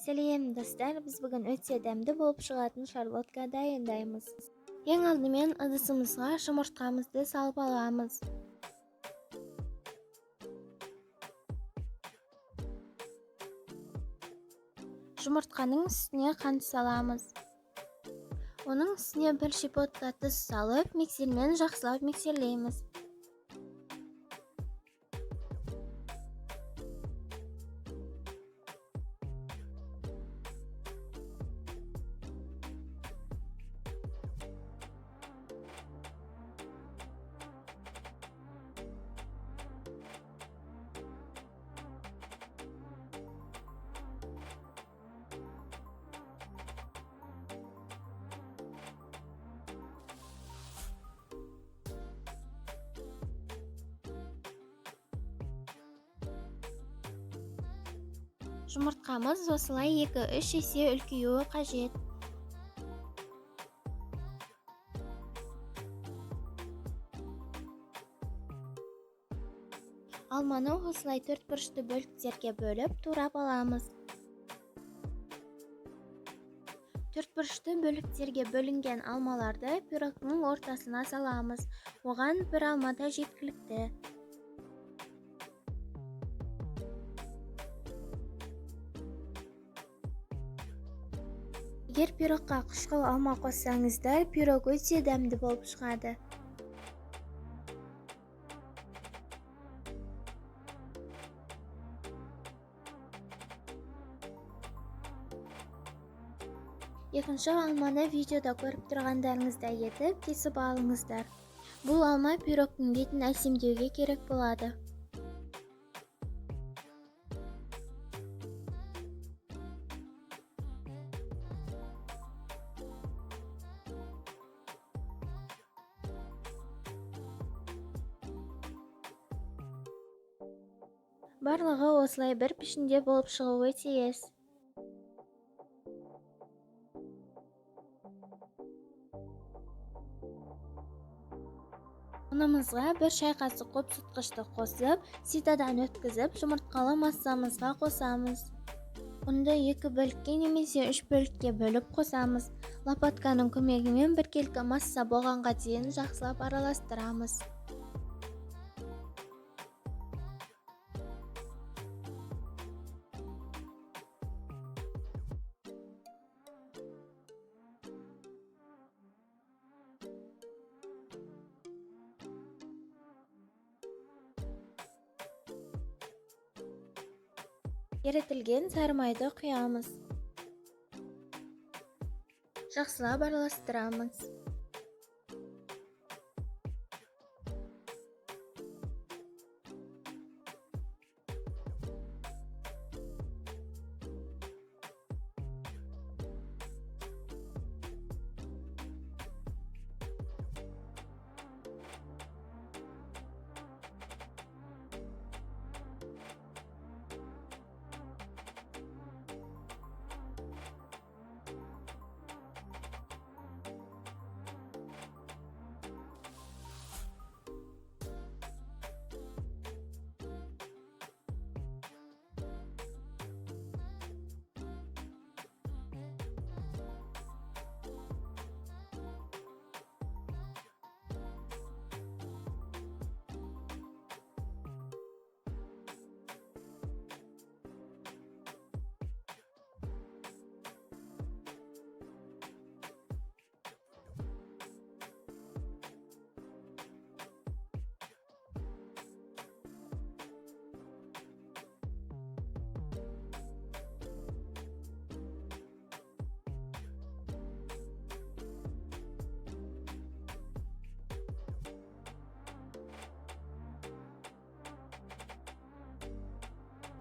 Сәлем, достар! Біз бүгін өте дәмді болып шығатын шарлотка дайындаймыз. Ең алдымен ыдысымызға жұмыртқамызды салып аламыз. Жұмыртқаның үстіне қант саламыз. Оның үстіне бір щепотка тұз салып, миксермен жақсылап миксерлейміз. Жұмыртқамыз осылай 2-3 есе үлкеюі қажет. Алманы осылай төрт бұрышты бөліктерге бөліп, турап аламыз. Төрт бұрышты бөліктерге бөлінген алмаларды пирогтың ортасына саламыз. Оған бір алма да жеткілікті. Егер пирогқа қышқыл алма қоссаңыздар, пирог өте дәмді болып шығады. Екінші алманы видеода көріп тұрғандарыңыздай етіп кесіп алыңыздар. Бұл алма пирогтың бетін әсемдеуге керек болады. Барлығы осылай бір пішінде болып шығуы тиіс. Ұнымызға бір шай қасық қопсытқышты қосып, ситадан өткізіп, жұмыртқалы массамызға қосамыз. Ұнды 2 бөлікке немесе 3 бөлікке бөліп қосамыз. Лопатканың көмегімен біркелкі масса болғанға дейін жақсылап араластырамыз. Ерітілген сары майды құямыз. Жақсылап араластырамыз.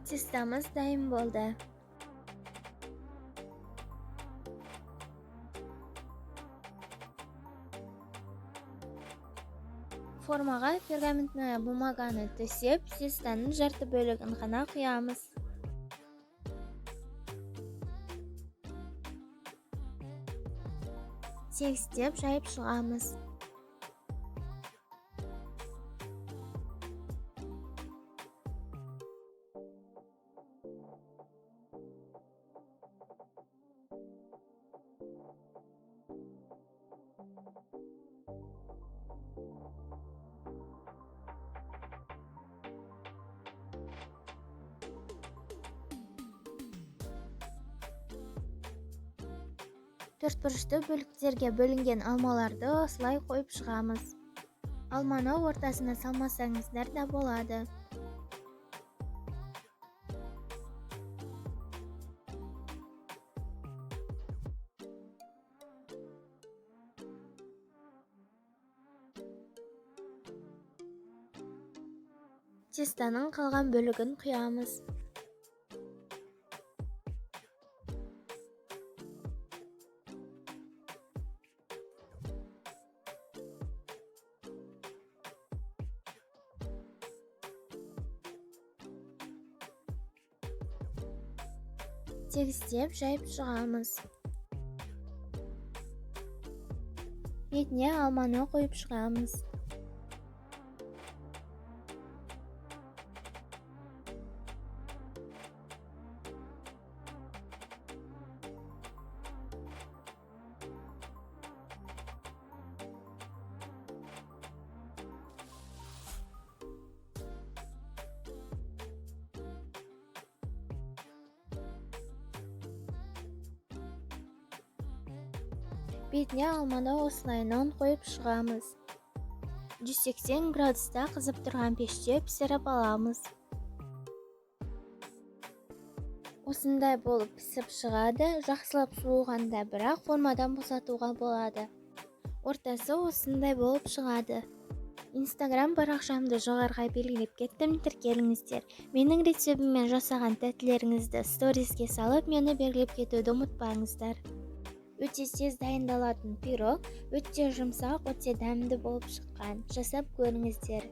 Тестамыз дайын болды. Формаға пергаментная бумаганы төсеп, тестаның жарты бөлігін ғана құямыз. Тегістеп жайып шығамыз. Төртбұрышты бөліктерге бөлінген алмаларды осылай қойып шығамыз. Алманы ортасына салмасаңыздар да болады. Тестаның қалған бөлігін құямыз. Тегістеп жайып шығамыз. Бетіне алманы қойып шығамыз. Бетіне алманы осылайынан қойып шығамыз. 180 градуста қызып тұрған пеште пісіріп аламыз. Осындай болып пісіп шығады, жақсылап суығанда бірақ формадан босатуға болады. Ортасы осындай болып шығады. Инстаграм парақшамды жоғарыға белгілеп кеттім, тіркеліңіздер. Менің рецептіммен жасаған тәттілеріңізді сториске салып, мені белгілеп кетуді ұмытпаңыздар. Өте тез дайындалатын пирог, өте жұмсақ, өте дәмді болып шыққан. Жасап көріңіздер.